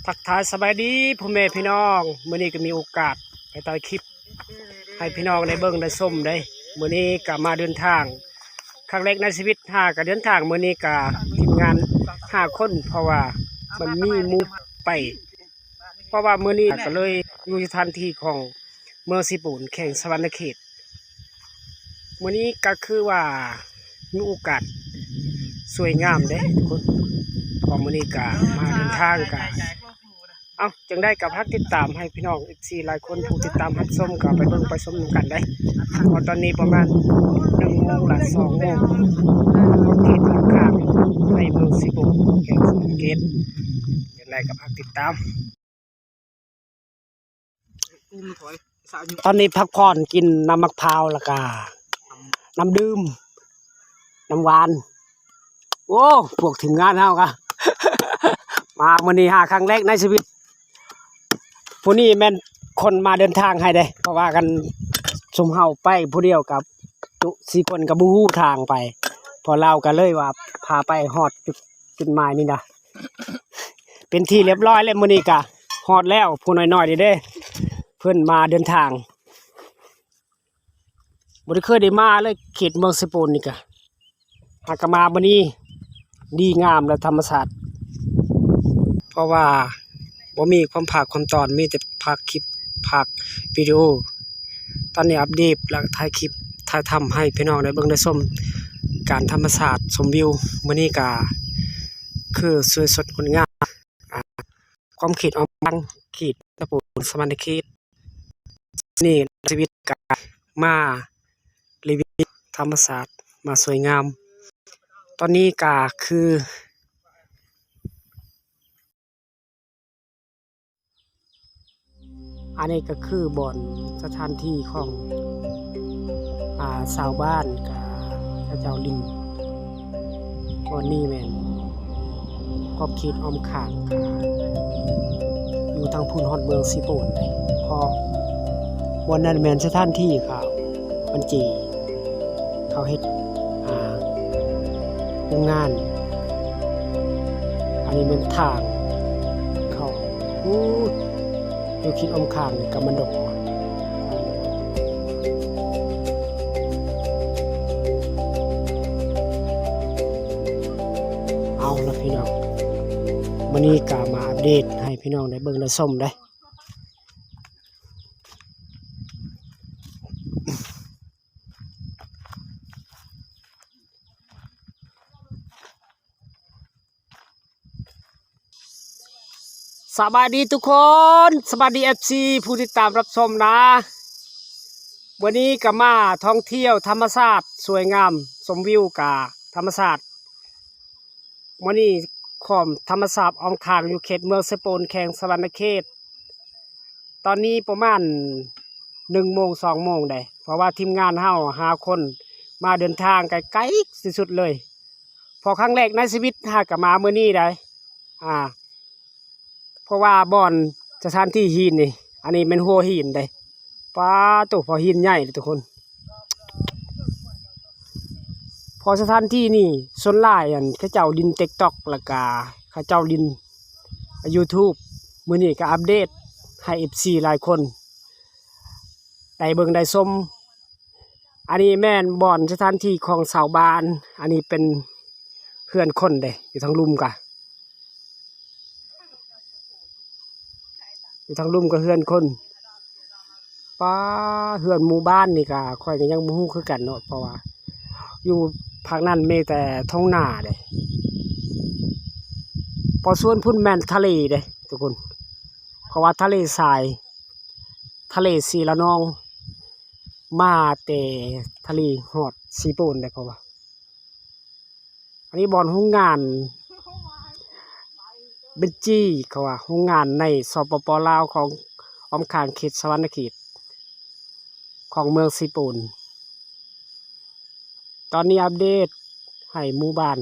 ທັກທາຍສະບາຍດີພໍ່ແມ່ພີ່ນ້ອງ, ມື້ນີ້ກໍມີໂອກາດໄປຖ່າຍຄລິບໃຫ້ພີ່ນ້ອງໄດ້ເບິ່ງໄດ້ຊົມເດ້. ມື້ນີ້ກໍມາເດີນທາງຄັ້ງແລກໃນຊີວິດ, ຫາກໍເດີນທາງມື້ນີ້ກໍທີມງານຫ້າຄົນ ເພາະວ່າມັນມີໝູ່ໄປ ເພາະວ່າມື້ນີ້ກໍເລີຍຢູ່ສະຖານທີ່ຂອງເມືອງເຊໂປນ ແຂວງສະຫວັນນະເຂດ. ມື້ນີ້ກໍຄືວ່າມີໂອກາດສວຍງາມເດ້ທຸກຄົນ, ເພາະມື້ນີ້ກໍມາເດີນທາງກໍ ເອົ້າ ຈັ່ງໃດກໍຝາກຕິດຕາມໃຫ້ພີ່ນ້ອງເອັຟຊີຫຼາຍຄົນ ຜູ້ຕິດຕາມຮັບຊົມກໍໄປເບິ່ງໄປຊົມນຳກັນເດ້. ເພາະຕອນນີ້ປະມານໜຶ່ງໂມງລະສອງໂມງ ເຂດອອກຂ້າງໃນເມືອງເຊໂປນ ແຂວງສະຫວັນນະເຂດ. ຈັ່ງໃດກໍຝາກຕິດຕາມ. ຕອນນີ້ພັກຜ່ອນ ກິນນ້ຳໝາກພ້າວ ແລ້ວກະນ້ຳດື່ມ ນ້ຳຫວານ. ໂອ້ ພວກທີມງານເຮົາກະ ມາມື້ນີ້ຫາຄັ້ງແລກໃນຊີວິດ. ຜູ້ນີ້ແມ່ນຄົນມາເດີນທາງໃຫ້ເດ້ ເພາະວ່າຄັນຊຸມເຮົາໄປຜູ້ດຽວກັບຈຸສີ່ຄົນກໍບໍ່ຮູ້ທາງໄປ, ເພາະລາວກໍເລີຍວ່າພາໄປຮອດຈຸດ ຈຸດໝາຍນີ້ນະ ເປັນທີ່ລຽບຮ້ອຍແລ້ວ. ມື້ນີ້ກະຮອດແລ້ວ ຜູ້ນ້ອຍໆນີ້ເດ້ ເພິ່ນມາເດີນທາງ ບໍ່ໄດ້ເຄີຍໄດ້ມາເລີຍ ເຂດເມືອງເຊໂປນນີ້ກະ ຫາກະມາມື້ນີ້ ດີງາມ ແລະ ທຳມະຊາດ ເພາະວ່າບໍ່ມີຄວາມພາກຄວາມຕອນ ມີແຕ່ພາກຄລິບ ພາກວິດີໂອ. ຕອນນີ້ອັບເດດ ແລະ ຖ່າຍຄລິບ ຖ່າຍທຳໃຫ້ພີ່ນ້ອງໄດ້ເບິ່ງໄດ້ຊົມ ການທຳມະຊາດ ຊົມວິວ. ມື້ນີ້ກະຄືສວຍສົດງົດງາມ ອ່າ ຂອງເຂດອ້ອມຂ້າງ ເຂດຕະໂປນສະຫວັນນະເຂດ. ນີ້ຊີວິດກະມາລີວິວທຳມະຊາດ ມາສວຍງາມ. ຕອນນີ້ກະຄື ອັນນີ້ກໍຄືບ່ອນສະຖານທີ່ຂອງ ອ່າ ຊາວບ້ານ ກະເຂົາເຈົ້າຫຼິ້ນ. ບ່ອນນີ້ແມ່ນຂອບເຂດອ້ອມຂ້າງ ກະຢູ່ທາງພຸ້ນຮອດເມືອງເຊໂປນເດ້ ເພາະບ່ອນນັ້ນແມ່ນສະຖານທີ່ເຂົາ ມັນຈີ ເຂົາເຮັດ ອ່າ ໂຮງງານ. ອັນນີ້ແມ່ນທາງເຂົ້າ ໂອ້ ຢູ່ເຂດອ້ອມຂ້າງນີ້ກະມັນດົງ. ເອົາລະພີ່ນ້ອງ ມື້ນີ້ກະມາອັບເດດໃຫ້ພີ່ນ້ອງໄດ້ເບິ່ງໄດ້ຊົມເດ້. ສະບາຍດີທຸກຄົນ ສະບາຍດີເອັຟຊີ ຜູ້ຕິດຕາມຮັບຊົມນະ. ມື້ນີ້ກະມາທ່ອງທ່ຽວທຳມະຊາດສວຍງາມ ຊົມວິວກະທຳມະຊາດ. ມື້ນີ້ຄອມທຳມະຊາດອ້ອມຂ້າງຢູ່ເຂດເມືອງເຊໂປນ ແຂວງສະຫວັນນະເຂດ. ຕອນນີ້ປະມານໜຶ່ງໂມງ ສອງໂມງໄດ໋ ເພາະວ່າທີມງານເຮົາຫ້າຄົນມາເດີນທາງໄກໆທີ່ສຸດເລີຍ ເພາະຄັ້ງແລກໃນຊີວິດຫາກະມາມື້ນີ້ໄດ໋ ອ່າ ເພາະວ່າບ່ອນສະຖານທີ່ຫີນນີ້ ອັນນີ້ແມ່ນຫົວຫີນເດ້. ປາໂຕ ເພາະຫີນໃຫຍ່ເດ້ທຸກຄົນ. ເພາະສະຖານທີ່ນີ້ສ່ວນຫຼາຍ ອັນ ເຂົາເຈົ້າຫຼິ້ນຕິກຕັອກ ແລ້ວກະເຂົາເຈົ້າຫຼິ້ນຢູທູບ. ມື້ນີ້ກະອັບເດດໃຫ້ເອັຟຊີຫຼາຍຄົນໄດ້ເບິ່ງໄດ້ຊົມ. ອັນນີ້ແມ່ນບ່ອນສະຖານທີ່ຂອງຊາວບ້ານ. ອັນນີ້ເປັນເຮືອນຄົນເດ້ ຢູ່ທາງລຸ່ມກະ ຢູ່ທາງລຸ່ມກະເຮືອນຄົນ. ປາ ເຮືອນໝູ່ບ້ານນີ້ກະຂ້ອຍກະຍັງບໍ່ຮູ້ຄືກັນເນາະ ເພາະວ່າຢູ່ພາກນັ້ນມີແຕ່ທົ່ງນາເດ້. ພໍສວນພຸ້ນແມ່ນທະເລເດ້ທຸກຄົນ ເພາະວ່າທະເລຊາຍ ທະເລສີລະນອງ ມາແຕ່ທະເລຮອດເຊໂປນເດ້ ເຂົາວ່າ. ອັນນີ້ບ່ອນໂຮງງານເບັນຈີ ເຂົາວ່າ ໂຮງງານໃນ ສປປ ລາວ ຂອງອ້ອມຂ້າງເຂດສະຫວັນນະເຂດ ຂອງເມືອງເຊໂປນ. ຕອນນີ້ອັບເດດໃຫ້ໝູ່ບ້ານ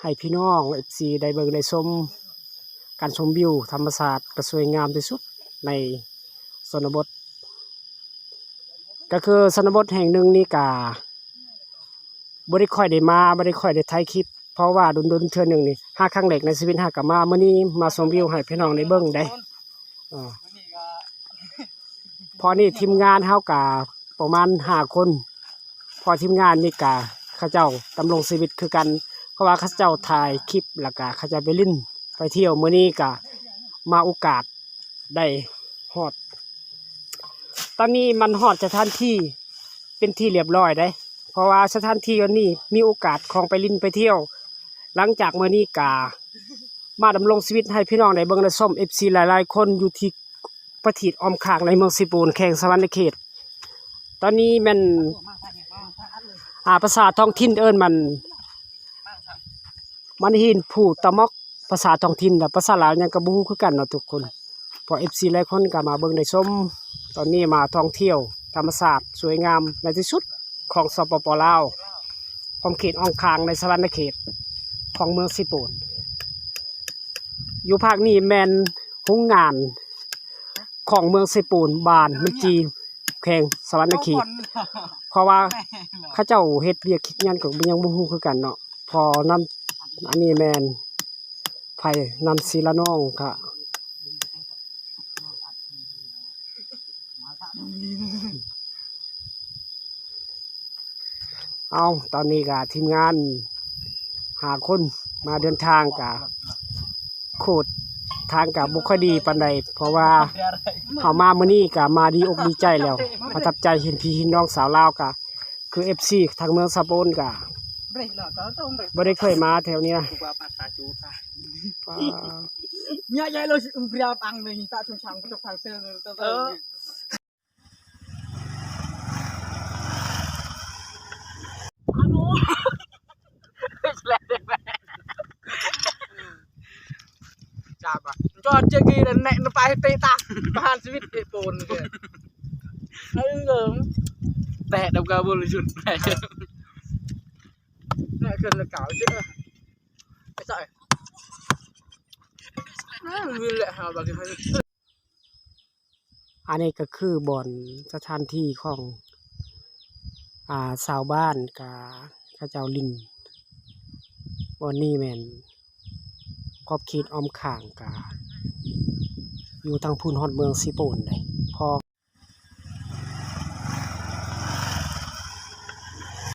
ໃຫ້ພີ່ນ້ອງເອັຟຊີໄດ້ເບິ່ງໄດ້ຊົມ ການຊົມວິວທຳມະຊາດກະສວຍງາມທີ່ສຸດໃນຊົນນະບົດ. ກະຄືຊົນນະບົດແຫ່ງໜຶ່ງນີ້ກະບໍ່ໄດ້ຄ່ອຍໄດ້ມາ ບໍ່ໄດ້ຄ່ອຍໄດ້ຖ່າຍຄລິບ ເພາະວ່າດົນໆເທື່ອໜຶ່ງນີ້ ຫາຄັ້ງແລກໃນຊີວິດຫາກະມາ. ມື້ນີ້ມາຊົມວິວໃຫ້ພີ່ນ້ອງໄດ້ເບິ່ງໄດ໋. ເອີ ພໍນີ້ທີມງານເຮົາກະປະມານຫ້າຄົນ ເພາະທີມງານນີ້ກະເຂົາເຈົ້າດຳລົງຊີວິດຄືກັນ ເພາະວ່າເຂົາເຈົ້າຖ່າຍຄລິບ ແລ້ວກະເຂົາເຈົ້າໄປຫຼິ້ນໄປທ່ຽວ. ມື້ນີ້ກະມາໂອກາດ ໄດ້ຮອດ ຕອນນີ້ມັນຮອດສະຖານທີ່ເປັນທີ່ລຽບລ້ອຍເດ້ ເພາະວ່າສະຖານທີ່ວັນນີ້ມີໂອກາດຂອງໄປຫຼິ້ນໄປທ່ຽວ. ຫຼັງຈາກມື້ນີ້ກະມາດຳລົງຊີວິດໃຫ້ພີ່ນ້ອງໄດ້ເບິ່ງໄດ້ຊົມ ເອັຟຊີ ຫຼາຍໆຄົນຢູ່ທີ່ປະເທດອ້ອມຂ້າງໃນເມືອງເຊໂປນ ແຂວງສະຫວັນນະເຂດ. ຕອນນີ້ແມ່ນ ອ່າ ພາສາທ້ອງຖິ່ນເອີ້ນມັນ ມັນຫີນພູຕະໝອກ ພາສາທ້ອງຖິ່ນ ແລະ ພາສາລາວຫຍັງກໍບໍ່ຮູ້ຄືກັນເນາະທຸກຄົນ. ພວກເອັຟຊີຫຼາຍຄົນກໍມາເບິ່ງໄດ້ຊົມ ຕອນນີ້ມາທ່ອງທ່ຽວທຳມະຊາດສວຍງາມໃນທີ່ສຸດຂອງ ສປປ ລາວ ຂອງເຂດອ້ອມຂ້າງໃນສະຫວັນນະເຂດຂອງເມືອງເຊໂປນ. ຢູ່ພາກນີ້ແມ່ນໂຮງງານຂອງເມືອງເຊໂປນ ບ້ານມັນຈີ ແຂວງສະຫວັນນະເຂດ ເພາະວ່າເຂົາເຈົ້າເຮັດວຽກເຮັດຫຍັງກໍຍັງບໍ່ຮູ້ຄືກັນເນາະ. ເພາະນຳ ອັນນີ້ແມ່ນໃຜ ນຳສີລະນອງກະ ເອົາ ຕອນນີ້ກະທີມງານຫ້າຄົນມາເດີນທາງກະ ໂຄດທາງກະບໍ່ຄ່ອຍດີປານໃດ ເພາະວ່າເຮົາມາມື້ນີ້ກະມາດີອົກດີໃຈແລ້ວ ປະທັບໃຈເຫັນພີ່ເຫັນນ້ອງສາວລາວກະ ຄືເອັຟຊີທາງເມືອງສະໂປນກະບໍ່ໄດ້ເຄີຍມາແຖວນີ້ນະ. ປາ ຈອດເຈກີແນະນະໄປເຕະຕາປະຫານຊີວິດເອໂປນເກ. ເອີ ແຕະດຳກາບໍລິສຸດ ແນະເກີນລະກາວເຈ. ໄປໃສ ເອີ ມີແຫຼະຫາບັກ ອັນນີ້ກໍຄືບ່ອນສະຖານທີ່ຂອງ ອ່າ ຊາວບ້ານກະເຂົາເຈົ້າຫຼິ້ນ. ບ່ອນນີ້ແມ່ນຂອບເຂດອ້ອມຂ້າງກະຢູ່ທາງພຸ້ນຮອດເມືອງເຊໂປນເດ້.